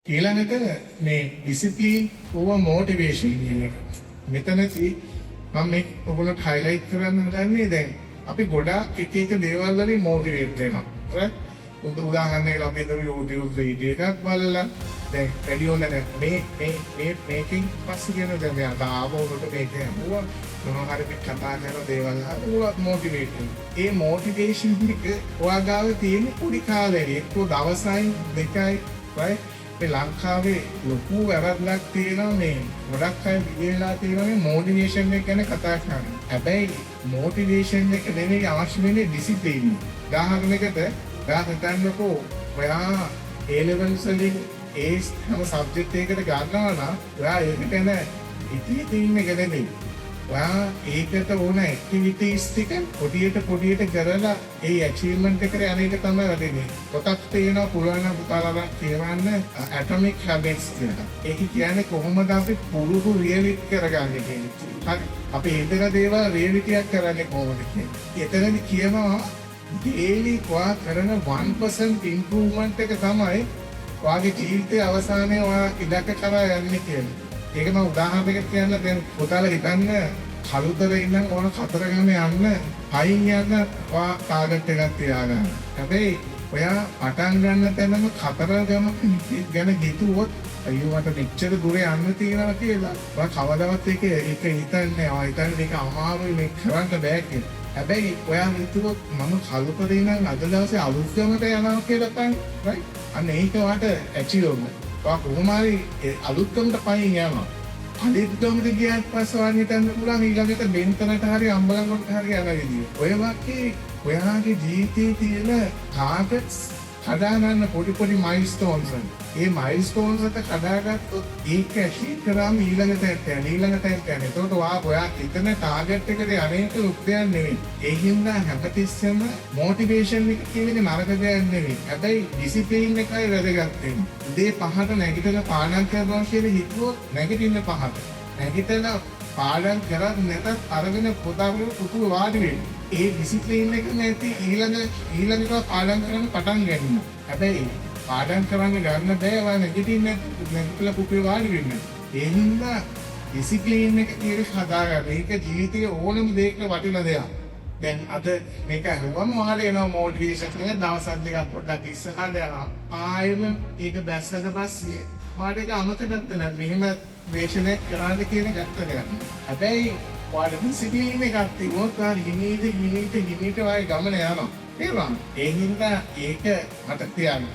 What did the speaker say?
ඊළඟට මේ discipline over motivation කියන එක. මෙතනදී මම මේ ඔයගොල්ලන්ට හයිලයිට් කරන්න හදන්නේ, දැන් අපි ගොඩාක් එක එක දේවල් වලින් මොටිවේට් වෙනවා. Right? උදාහරණයකට අපි හිතමු YouTube video එකක් බලලා දැන් වැඩි හොඳ නැහැ. මේ මේ මේ මේකෙන් පස්සේ කියන දැන් මෙයා ආව උඩට මේක ඇහුවා, මොනවා හරි මේ කතා කරන දේවල් අහලා මොටිවේට් වෙනවා. ඒ මොටිවේෂන් එක ඔයා ගාව තියෙන පොඩි කාලෙක එක්ක දවසයි දෙකයි, right? මේ ලංකාවේ ලොකු වැරද්දක් තියෙනවා. මේ ගොඩක් අය බිහි වෙලා තියෙනවා මේ මොටිවේෂන් එක ගැන කතා කරන්නේ. හැබැයි මොටිවේෂන් එක නෙමෙයි අවශ්‍ය වෙන්නේ, ඩිසිප්ලින්. උදාහරණයකට ඔයා හිතන්නකෝ, ඔයා ඒ ලෙවල්ස් වලින් ඒ හැම සබ්ජෙක්ට් එකකට ගන්නවා නම් ඔයා ඒකට යන ඉතින් ඉන්න එක නෙමෙයි. ඔයා ඒකට ඕන ඇක්ටිවිටීස් ටික පොඩියට පොඩියට කරලා ඒ ඇචීව්මන්ට් එකට යන එක තමයි වටින්නේ. පොතක් තියෙනවා, පුළුවන් නම් පුතාලා කියවන්න, ඇටොමික් හැබිට්ස් කියලා. ඒක කියන්නේ කොහොමද අපි පුරුදු රියැලිටි කරගන්නේ කියන එක. හරි. අපි හිතන දේවල් රියැලිටියක් කරන්නේ කොහොමද කියන්නේ. එතනදි කියනවා ඩේලි ඔයා කරන 1% ඉම්ප්‍රූව්මන්ට් එක තමයි ඔයාගේ ජීවිතයේ අවසානයේ ඔයා ඉලක්ක කරා යන්නේ කියලා. ඒක මම උදාහරණයකට කියන්න, දැන් පුතාලා හිතන්න කළුතර ඉඳන් ඕන කතරගම යන්න පයින් යන්න ඔයා ටාගට් එකක් තියාගන්න. හැබැයි ඔයා පටන් ගන්න තැනම කතරගම ගැන හිතුවොත්, අයියෝ මට මෙච්චර දුර යන්න තියෙනවා කියලා, ඔයා කවදාවත් ඒක ඒක හිතන්නේ නෑ. ඔයා හිතන්නේ මේක අමාරුයි, මේක කරන්න බෑ කියලා. හැබැයි ඔයා හිතුවොත් මම කළුතර ඉඳන් අද දවසේ අලුත්ගමට යනවා කියලා තමයි, right? අන්න ඒක ඔයාට ඇචීවබල්. ඔයා කොහොම හරි ඒ අලුත්ගමට පයින් යනවා. අලුත්ගමට ගියාට පස්සේ ඔයා හිතන්න පුළුවන් ඊළඟට බෙන්තනට හරි අම්බලන්ගොඩට හරි යන විදිය. ඔය වගේ ඔයාගේ ජීවිතයේ තියෙන ටාගට්ස් කඩා ගන්න පොඩි පොඩි මයිල්ස්ටෝන්ස් වල. ඒ මයිල්ස්ටෝන්ස් එක කඩාගත්තොත් ඒක ඇචීව් කරාම ඊළඟ තැනට යන, ඊළඟ තැනට යන. එතකොට ඔයා ඔයා හිතන ටාගට් එකට යන එක ලොකු දෙයක් නෙවෙයි. ඒ හින්දා හැමතිස්සෙම මොටිවේෂන් එක කියන එක නරක දෙයක් නෙවෙයි. හැබැයි ඩිසිප්ලින් එකයි වැදගත් වෙන්නේ. උදේ 5ට නැගිටලා පාඩම් කරනවා කියලා හිතුවොත් නැගිටින්න 5ට. නැගිටලා පාඩම් කරත් නැතත් අරගෙන පොත අරගෙන පුටුවේ වාඩි වෙන්න. ඒ ඩිසිප්ලින් එක නැති ඊළඟ ඊළඟට පාඩම් කරන්න පටන් ගන්නවා. හැබැයි පාඩම් කරන්න ගන්න බෑ ඔයා නැගිටින්න නැගිටලා පුටුවේ වාඩි වෙන්න. ඒ හින්දා ඩිසිප්ලින් එක කියන හදාගන්න. ඒක ජීවිතයේ ඕනම දෙයක වටින දෙයක්. දැන් අද මේක ඇහුවම ඔයාලා එනවා මොටිවේෂන් එක, දවස් දෙකක් පොඩ්ඩක් ඉස්සරහට යනවා. ආයෙම ඒක බැස්සට පස්සේ ඔයාලට ඒක අමතකත් වෙනවා. මෙහෙම වේෂණයක් කරන්න කියන එක ඇත්ත දෙයක්. හැබැයි ඔයාලට ඩිසිප්ලින් එකක් තිබුණොත් ඔයාලා හිමීට හිමීට හිමීට ඔයාගේ ගමන යනවා. තේරුණාද? ඒ හින්දා ඒක මතක තියාගන්න.